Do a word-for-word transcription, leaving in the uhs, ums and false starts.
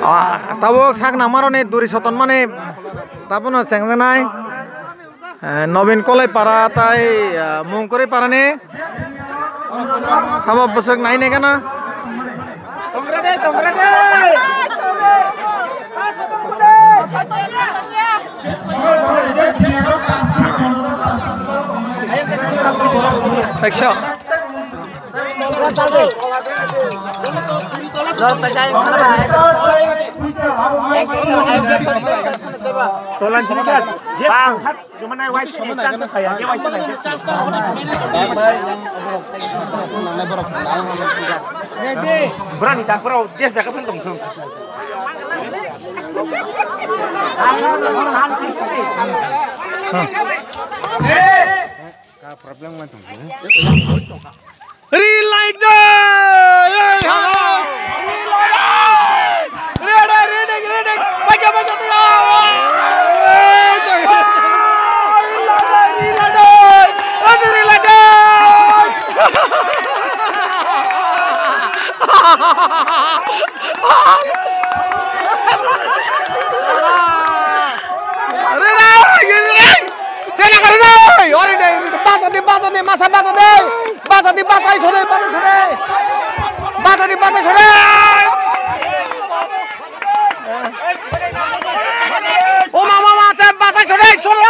Ah, tabuk sak nangmaroni duri sotonmani tabuno chengjaknai, eh, Nobin Kolai para tai, ah, Mungkori parani sabo bwswk nai nai gana. Ekso. Brani tak bro, jes jaga pun tong tong. Problem man tong. Real like the. Hey, ha. Real, real, real, real. Baca, baca, baca. Real like the. Real like the. Sena kare dai, ore dai, basa di, basa di, masa basa dai, basa di, basa sore, basa sore, basa di, basa sore. O mama, mama, basa sore, sore.